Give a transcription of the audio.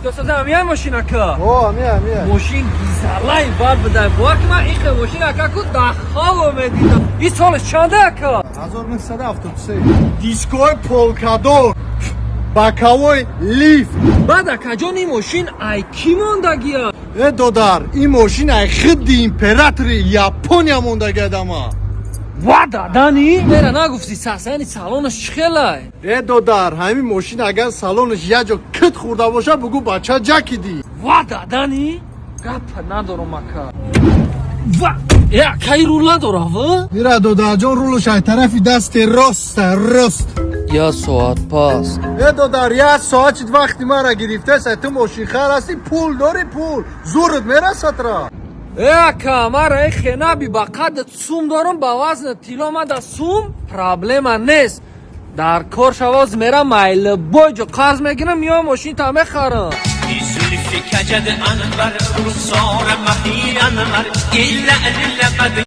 Гуфтасоза, ҳамияй мошин, ака? О, ами, ами. Мошин гизалай бар бидай. Бовар ки, ман ихе мошин, ака, ку дахоло медидам. И солаш чанда, ака? 1973. Дискои полкадор, боковой лифт. Баъд, акаҷон, ин мошин ай кӣ мондагия? Э, додар, ин мошин ай хидди императори Япония мондагиадама. Ва, дадани мера нагуфти, сасани салонаш чӣ хелай? Э, додар, ҳамин мошин агар салонаш як ҷо кит хӯрда боша, бугӯ бача ҷакидӣ. Ва, дадани, гапа надорам, ака. Ва, э, акаи, рул надорав? Ира, додарҷон, рулаш ай тарафи дасти роста, рост. Як соат пас. Э, додар, як соат чид, вақти мара гирифтаст. Ту мошинхар ҳастӣ, пул дорӣ, пул зурат мерасад ра. Э, ака, мара э хенаби, ба қадд сум дорам, ба вазни тилло. Мада сум проблема нест. Дар кор шавоз мерам, майлибой ҷо қарз мегирам, меоям, мошин та мехарам. زلف کجد انور، رخسار مهی انور، لعل لقد.